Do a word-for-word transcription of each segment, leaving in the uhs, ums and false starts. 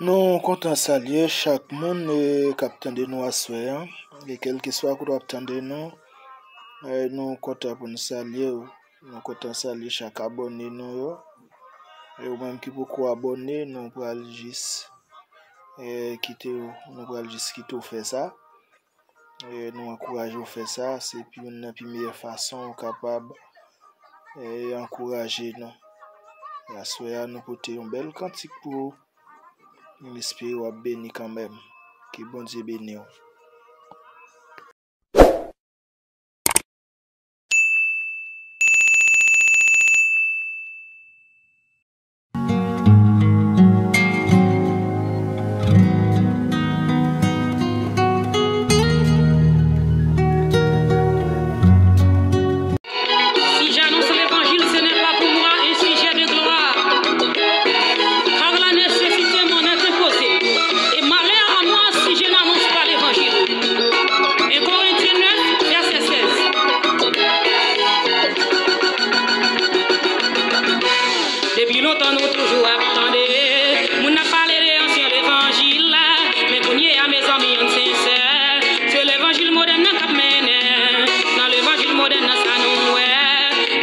Nou kontan salye chak moun, e, k ap tande nou aswè a. E kèlkeswa kote w ap tande nou, e, nou kontan pou n salye w. Nou kontan salye chak abòne nou yo. E ou menm ki poko abòne, nou pral jis, e, kite w, nou pral jis kite w fè sa. E, nou ankouraje w fè sa, se pi youn nan pi meyè fason ou kapab, e, ankouraje nou. E aswè a, nou pote yon bèl kantik pou ou. M espere w ap beni kanmenm. Ke Bondye beni w. Si j'annonce l'évangile, ce n'est pas pour moi un sujet de gloire, car la nécessité m'en est imposée. Et malheur à moi si je n'annonce pas l'évangile. Un Corinthiens neuf, verset seize. Depi lontan nou toujou ap tande moun ap pale de ansyen levanjil la, men kounye a, mezanmi, ann sensè. Se levanjil modèn nan k ap mennen. Nan levanjil modèn nan, sa nou wè,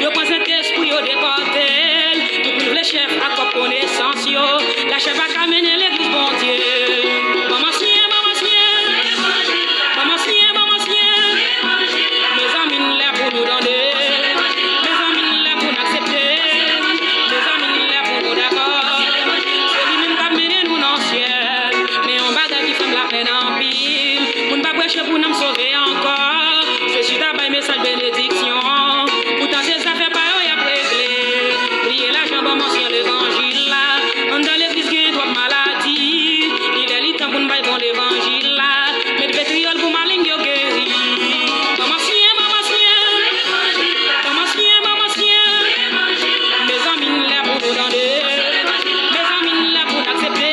yo pran Sentespri, yo depòte l. Tout moun vle chèf ak pwòp konesans yo. Lachè pa ka mennen legliz Bondye. Ban m ansyen, ban m ansyen. Ban m ansyen, ban m ansyen. Mezanmi, lè pou nou tande. Mezanmi, lè pou n aksepte. Mezanmi, lè pou nou dakò. Se li menm k ap mennen nou nan syèl. Men yon bagay ki fè m lapèn anpil, moun pa preche pou nanm sove ankò. Se chita bay mesaj benediksyon. Poutan se zafè pa yo y ap regle. Bliye lajan, ban m ansyen levanjil la. Anndan legliz gen twòp maladi. Li lè li tan pou n bay bon levanjil la. Met vetriyòl pou maleng yo geri. Ban m ansyen, ban m ansyen. Ban m ansyen, ban m ansyen. Mezanmi, lè pou nou tande. Mezanmi, lè pou n aksepte.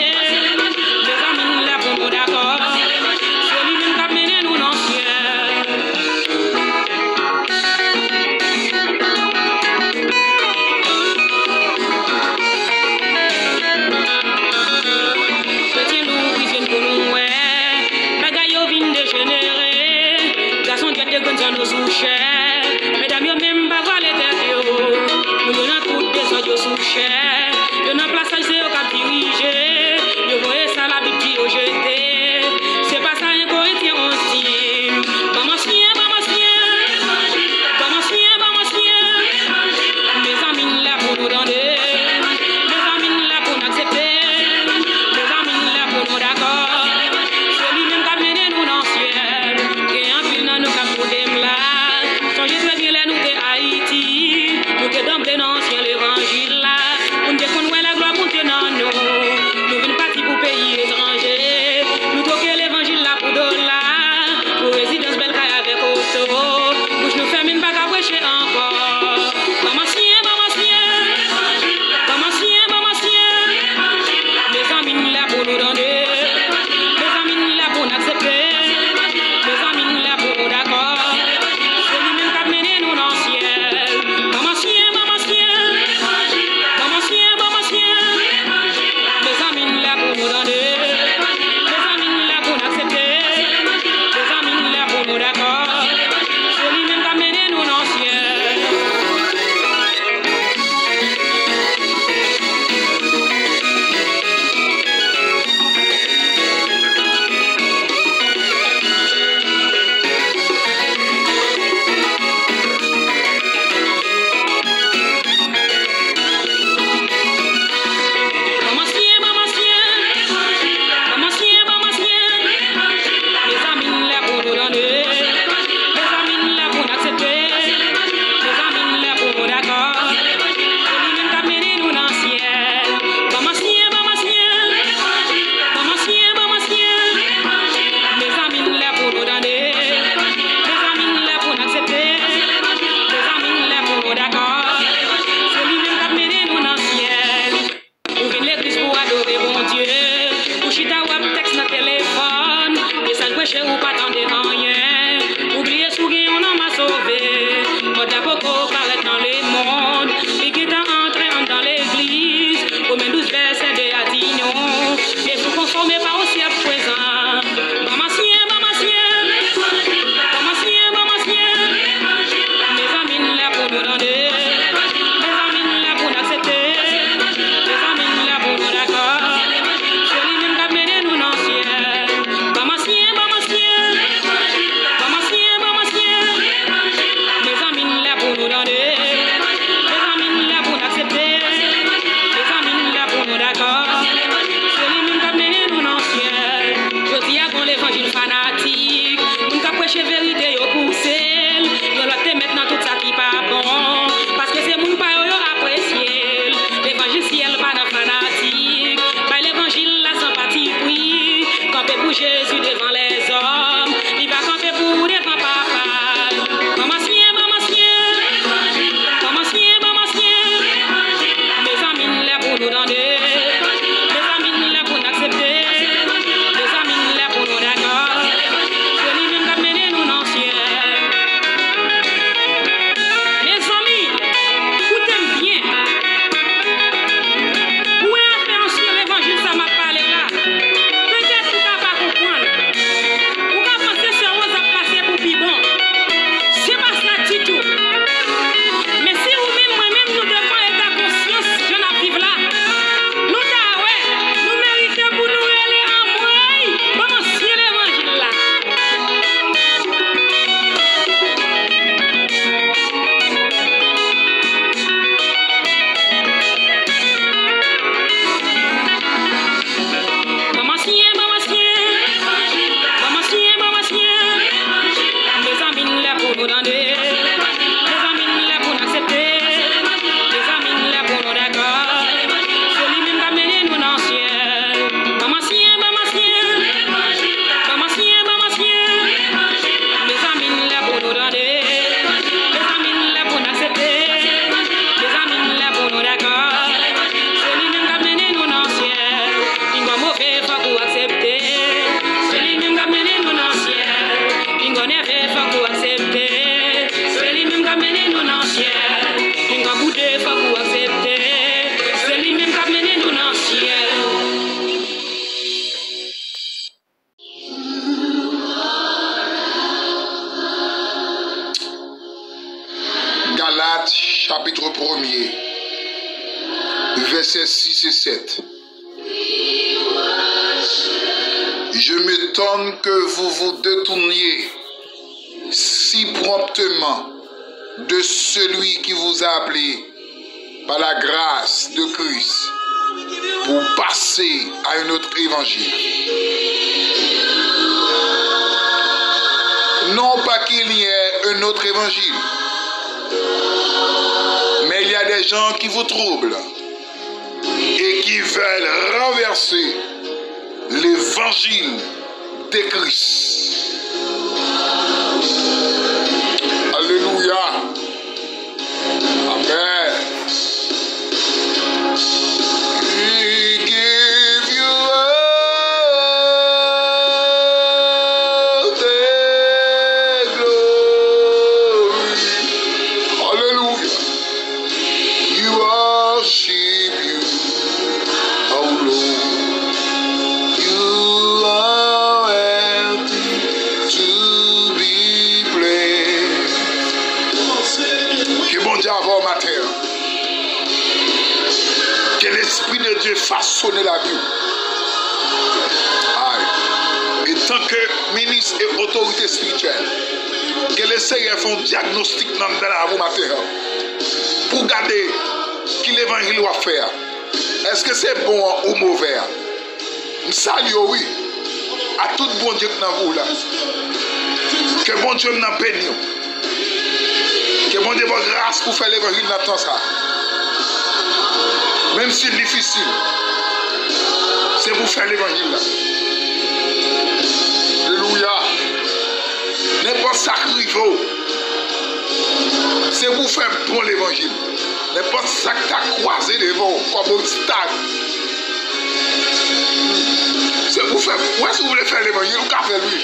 Mezanmi, lè pou nou dakò. Se li menm k ap mennen nou nan syèl. Kretyen louvri je n pou nou wè, bagay yo vin dejenere. Gason dwèt yo grenn zanno sou chè. Medam yo menm pa vwale tèt yo. Moun yo nan tout dezòd, yo sou chè. Yo nan plasaj, se yo k ap dirije. Yo voye sa Labib di yo jete. Se pa sa en Korentyen onz di. Ban m ansyen, ban m ansyen. Ban m ansyen, ban m ansyen. Mezanmi, lè pou nou tande. Mezanmi, lè pou n aksepte. Mezanmi, lè pou nou dakò. Se li menm k ap mennen nou nan syèl. Gen anpil nan nou k ap koute m la. Sonje trè byen lè nou te Ayiti. Nou te danble nan ansyen levanjil la. Moun te konn wè laglwa Bondye nan nou. Nou vin pati pou peyi etranje. Nou twoke levanjil la pou dola. Pou rezidans bèl kay avèk oto. Bouch nou fèmen, n pa ka preche ankò. Ban m ansyen, ban m ansyen. Ban m ansyen, ban m ansyen. Mezanmi, lè pou nou tande. Mezanmi, lè pou n aksepte. Mezanmi, lè pou nou dakò. Se li menm k ap mennen nou nan syèl. Ban m ansyen, ban m ansyen. Ban m ansyen, ban m ansyen. Mezanmi, lè pou nou tande. Mezanmi, lè pou n aksepte. Mezanmi, lè pou nou dakò. Se li menm k ap mennen nou nan syèl. Ban m ansyen, ban m ansyen. Ban m ansyen, ban m ansyen. Mezanmi, lè pou nou tande. Mezanmi, lè pou n aksepte. Mezanmi, lè pou nou dakò. Se li menm k ap mennen nou nan syèl. Ban m ansyen, ban m ansyen. Ban m ansyen, ban m ansyen. Mezanmi, lè pou nou tande. Mezanmi, lè pou n aksepte. Mezanmi, lè pou nou dakò. Se li menm k ap mennen nou nan syèl. Ou vin legliz pou adore Bondye. Ou chita w ap tèks nan telefòn. Mesaj preche ou pa tande anyen. Ou bliye si w gen yon nanm a sove. Mòd la poko parèt nan lemonn. Li gentan antre anndan legliz. Women douz vèsè de a di nou. Jezi Verset sept. Je m'étonne que vous vous détourniez si promptement de celui qui vous a appelé par la grâce de Christ pour passer à un autre évangile. Non pas qu'il y ait un autre évangile, mais il y a des gens qui vous troublent et qui veulent renverser l'évangile de Christ. Alléluia. Amen. We give you all the glory. Alléluia. You are worship you, oh Lord. You are worthy to be praised. Ke Bondye avè w maten an. Ke Lespri de Dye fasone lavi w. Ay. Etanke minis e otorite espirityèl, ke Lesenyè fè yon dyagnostik nan, nan lavi w maten an. Pou gade ki levanjil w ap fè a. Èske se bon an ou movè an? M salye w, wi. A tout Bondye k nan vi w la. Ke Bondye m nan beni w. Ke Bondye ba w gras pou fè levanjil nan tan sa. Menm si l difisil, se pou fè levanjil la. Alelouya. Nenpòt sa k rive w, se pou fè bon levanjil. Nenpòt sa k ta kwaze devan w kòm obstak, se pou fè, wè, si w vle fè levanjil, ou ka fè l, wi.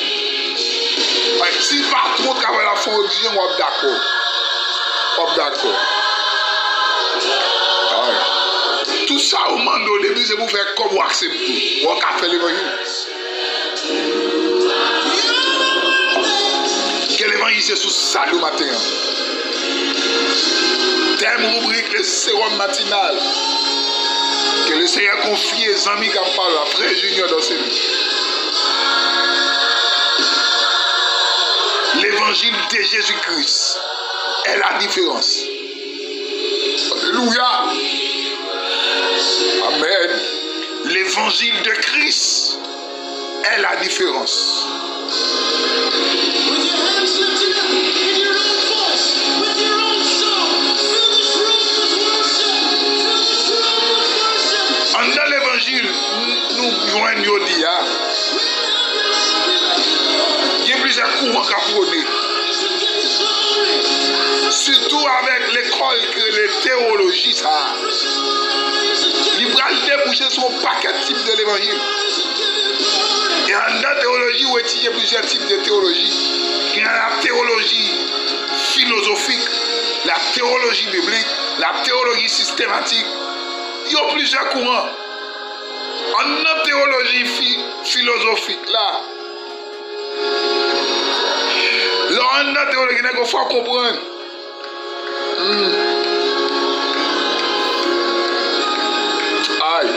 Ay, si patwon travay la fè w egzije, w ap dakò. W ap dakò. Ay. Tout sa yo mande w, depi se pou fè kòb, w aksepte. W ka fè levanjil. Ke levanjil se sous sali w maten an. Tèm ribrik le sewòm matinal. Ke Lesenyè konfye zanmi k ap pale la, frè Junior Dorcémy. L'évangile de Jésus-Christ est la différence. Alelouya. Amen. L'évangile de Christ est la différence. With your hands lifted up, in your own voice, with your own song, fill this room with worship. Fill this room with worship. Anndan levanjil nou jwenn jodi a, gen plizyè kouran k ap pwone. Sitou avèk lekòl ki rele tewoloji sa a. Li pral debouche sou yon pakèt tip de levanjil. E anndan tewoloji, ou etidye plizyè tip de tewoloji. Gen la tewoloji filozofik, la tewoloji biblik, la tewoloji sistematik. Yo plizyè kouran. Anndan tewoloji fi-, filozofik la, lè w anndan tewoloji, nèg yo fè w konprann. Hmm. Ay.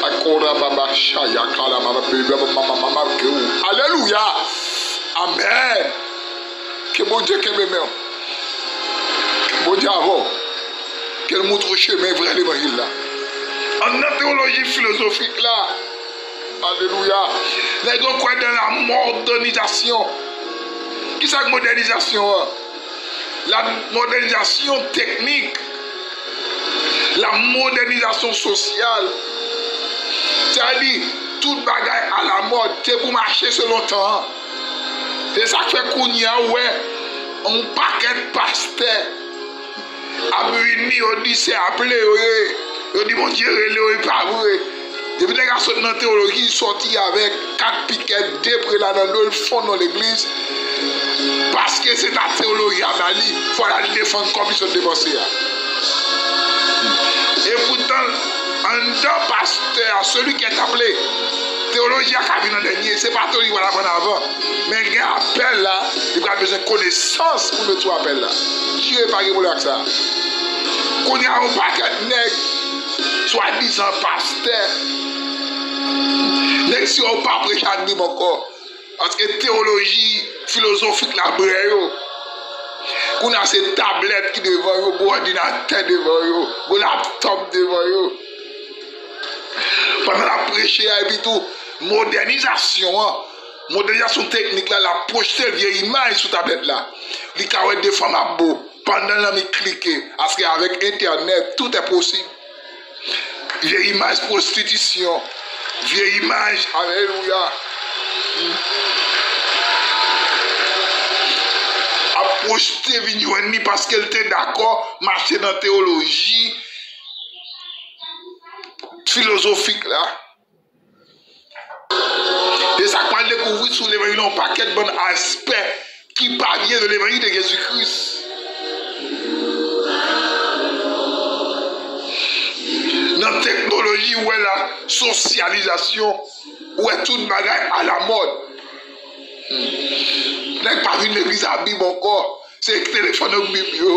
Akora baba shaya kala mama bebe mama mama ke ou. Alelouya. Amen. Ke Bondye kenbe men w. Ke Bondye avè w. Ke l moutre w chemen vrè levanjil la. Anndan tewoloji filozofik la, alelouya, nèg yo kwè dans la modernizasyon. Kisa k modènizasyon an? La modènizasyon teknik, la modènizasyon sosyal. Sètadi, tout bagay alamòd, se pou mache selon tan an. Se sa k fè kounye a ou wè yon pakèt pastè ap vini, yo di se aple yo ye. Yo di Bondye rele yo, e pa vre. Depi nèg la sot nan tewoloji, li sòti avèk kat pikèt, de prela nan do l, fonn nan legliz. Paske se ta tewoloji a ba li, fò l al defann kòb li sot depanse a. E poutan, anndan pastè a, celui qui est appelé, tewoloji a ka vin an dènye, se pa tewoloji pou l aprann avan. Men gen apèl la, li pral bezwen konesans pou l met sou apèl la. Dye pa gen pwoblèm ak sa. Kounye a, yon pakèt nèg, swadizan pastè. Nèg sa yo pa preche ak Bib ankò. Paske teyoloji filozofik la brè yo. Kounye a se tablèt ki devan yo, gwo òdinatè devan yo, gwo laptòp devan yo. Pandan l ap preche a, epi tou, modènizasyon an, modènizasyon teknik la, l ap pwojte vye imaj sou tablèt la. Li ka wè de fanm ap bo, pandan l annik klike, paske avèk entènèt, tout est possible. Vye imaj pwostitisyon, vye imaj, alelouya, ap pwojte vin jwenn li paske l te dakò mache nan teyoloji filozofik la. E sa k pral dekouvri sou levanjil yon pakèt bann aspè ki pa byen de levanjil de Jezi Kris. Nan teknoloji, ou wè la sosyalizasyon, ou wè tout bagay alamòd. Hmm. Nèg pa vin legliz a Bib ankò. Se telefòn ak Bib yo.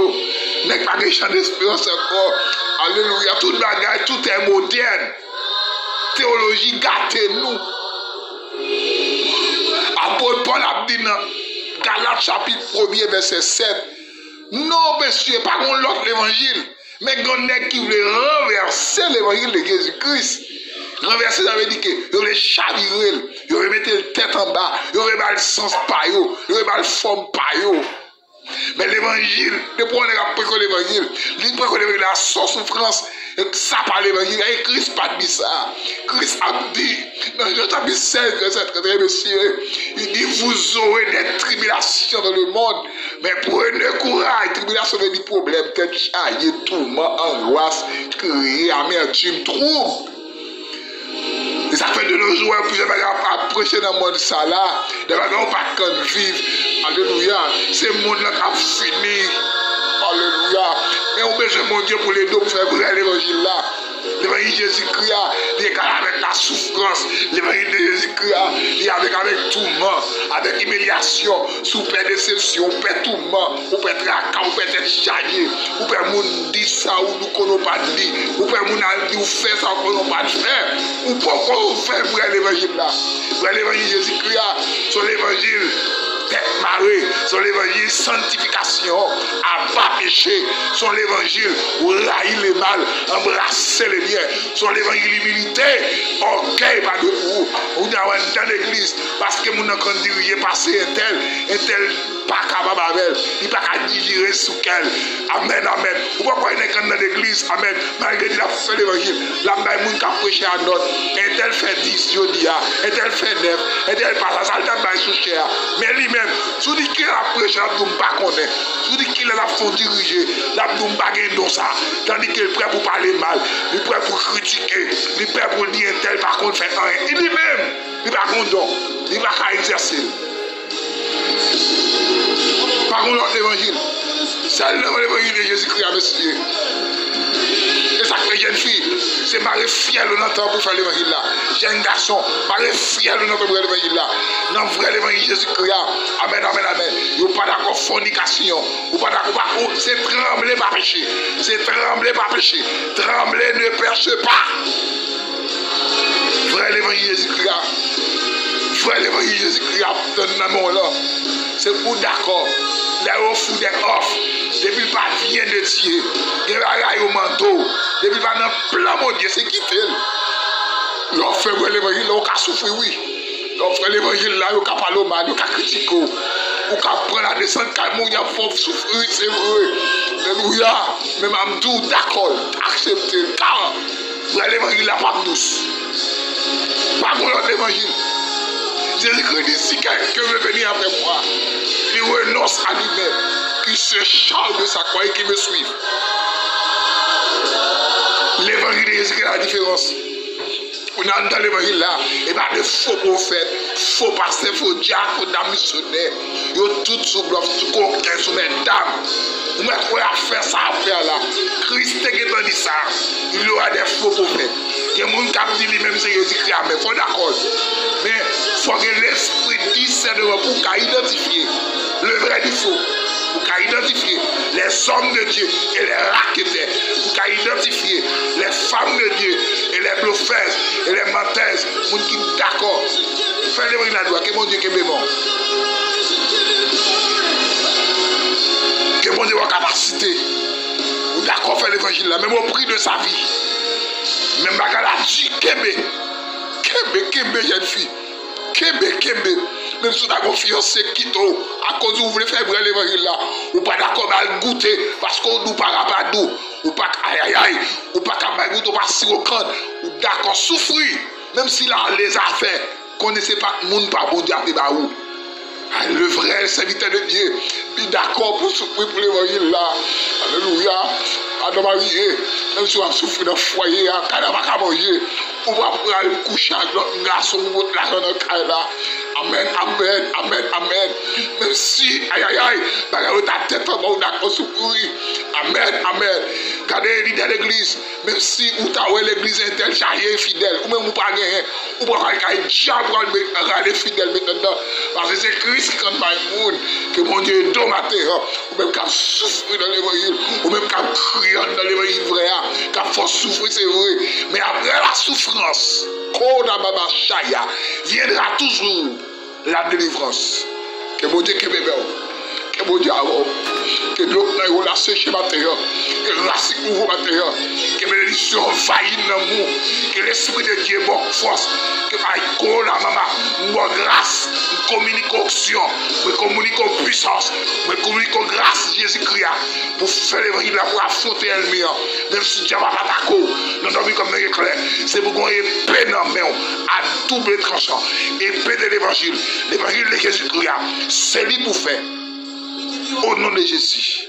Nèg pa gen chan desperans ankò. Alelouya. Tout bagay, tout est moderne. Teyoloji gate nou. Apot Pòl ap di nan Galat chapit premye vèsè sèt, non, mesye, pa gen lòt levanjil. Men gen nèg ki vle ranvèse levanjil de Jezi Kris. Ranvèse, sa vle di ke yo vle chavire l, yo vle mete l tèt anba, yo vle ba l sans pa yo, yo vle ba l fòm pa yo. Men levanjil, depi yon nèg ap preche levanjil, li preche levanjil la, san soufrans, sa pa levanjil. E Kris pa t di sa. Kris ap di, nan Jan chapit sèz, vèsè trant, mesye, li di, vous aurez des tribulations dans le monde, mais prenez courage. Tribilasyon vle di pwoblèm, tèt chaje, touman, angwas, kriye, amètim, twoub. E sa k fè de nos jours, plizyè bagay ap, ap preche nan mond sa la. De bagay ou pa t konn viv. Alelouya. Se mond lan k ap fini. Alelouya. Men ou bezwen Bondye pou l ede w pou fè vrè levanjil la. Levanjil Jezikri a, li egal avèk lasoufrans. Levanjil de Jezikri a, li avèk, avèk touman, avèk imilyasyon. Si w pè desepsyon, ou pè touman, ou pè traka, ou pè tèt chaje, ou pè moun di sa ou di w konnen w pa t di, ou pè moun al di w fè sa ou konnen w pa t fè, ou poko fè vrè levanjil la. Vrè levanjil Jezikri a, se yon levanjil tèt mare, se yon levanjil santifikasyon, aba peche, se yon levanjil ou rayi lemal, anbrase lebyen, se yon levanjil imilite, ògèy pa dwe pou ou. Ou ta wè anndan legliz, paske moun nan konn dirije pase entèl, entèl pa kapab avè l, li pa ka dijire sou kè l. Amèn, amèn. Ou pa kwè nèg anndan legliz, amèn, malgre l ap fè levanjil, l ap bay moun k ap preche a nòt. Entèl fè dis jodi a, entèl fè nèf, entèl pa sa, sa l t ap bay sou chè a. Men li menm, si w di kilè l ap preche, l ap di w m pa konnen. Si w di kilè l ap fè w dirije, l ap di w m pa gen don sa. Tandike l prè pou pale mal, li prè pou kritike, li prè pou di entèl pa konn fè anyen. E li menm, li pa gen don, li pa ka egzèse l. Pa gen lòt levanjil. Sèl nan levanjil de Jezikri a, mesye. E sa k fè jèn fi, se mare fyèl ou nan tan pou fè levanjil la. Jèn gason, mare fyèl ou nan tan pou fè levanjil la. Nan vrè levanjil Jezikri a. Amèn, amèn, amèn. Yo pa dakò fònikasyon. Ou pa dakò, pa, ou, se tranble pa peche. Se tranble pa peche. Trembler ne pèche pas. Vrè levanjil Jezikri a. Vrè levanjil Jezikri a ap tann nan men w lan. Se pou w dakò. Lè yo fou dè òf. Depi l pa vyen de Dye. Gen bagay yo mande w. Depi l pa nan plan Bondye, se kite l. Lè w fè vrè levanjil la, ou ka soufri, wi. Lè w fè levanjil la, yo ka pale w mal, yo ka kritike w. Ou ka pran ladesann kay moun, y ap fè w soufri, wi, se vre. Alelouya. Men m ap di w, dakò l, aksepte l, karan. Vrè levanjil la p ap dous. Pa gen lòt levanjil. Jezikri di, si quelqu'un veut venir après moi, qu'il renonce à lui-même, qu'il se charge de sa croix et qu'il me suive. Levanjil de Jezikri la diferans. Ou nan anndan levanjil la, e pa de fo pwofèt, fo pastè, fo dyak, fo dam misyonè. Yo tout sou blòf, sou koken, sou mètdam. Ou mèt wè afè sa afè la. Kris te gentan di sa. Il y aura des faux prophètes. Gen moun k ap di li menm se Jezikri a, men fò w dakò l. Men fò gen lespri disèneman pou w ka idantifye le vrai du faux. Ou ka idantifye les hommes de Dieu et les raketè. Ou ka idantifye les femmes de Dieu et les blofèz e les mantèz. Moun ki dakò fè levanjil la dwa, ke Bondye kenbe men w. Ke Bondye ba w kapasite. Ou dakò fè levanjil la, menm au prix de sa vie. Menm bagay la di, kenbe. Kenbe, kenbe, jèn fi. Kenbe, kenbe. Menm si w ta gon fiyanse k kite w akoz ou vle fè vrè levanjil la, ou pa dakò ba l goute, paske w di w pa rapadou, ou pa k ayayay, ou pa ka bay goute, ou pa siwo kann, ou dakò soufri, menm si l ale zafè, konnen se pa moun pa Bondye a te ba ou. Le vrè sèvitè de Dye, li dakò pou soufri pou levanjil la. Alelouya. Madanm marye, menm si w ap soufri nan fwaye a, kay la pa ka manje, ou pa pral kouche ak lòt gason pou pot lajan nan kay la. Amèn, amèn, amèn, amèn. Menm si, ayayay, bagay yo ta tèt anba, ou dakò soufri. Amèn, amèn. Gade lidè legliz, menm si ou ta wè legliz entèl chaje enfidèl, ou menm ou pa genyen, ou pral kay dyab, pral met rale fidèl met anndan. Paske se Kris ki konn bay moun. Ke Bondye ede w maten an. Ou menm k ap soufri nan levanjil, ou menm k ap kriye anndan levanjil vrè a, k ap fè w soufri, se vre. Men apre la souffrance, Koda Baba Chaya, viendra toujours la délivrance. Ke Bondye kenbe men w. Ke Bondye avè w. Ke dlo k nan yo la seche maten an. Ke rasin ouvri maten an. Ke benediksyon anvayi nanm ou. Ke Lespri de Dye ba w fòs. Ke bay ko la mama. M ba w gras. M kominike onksyon. Mwen kominike w pwisans. Mwen kominike w gras Jezikri a. Pou fè levanjil la, pou afwonte ènmi an. Menm si dyab ap atake w nan dòmi kòm nan eklè, se pou gon epe nan men w a double tranchan. Epe de levanjil. Levanjil de Jezikri a. Se li pou fè. O non de Jezi.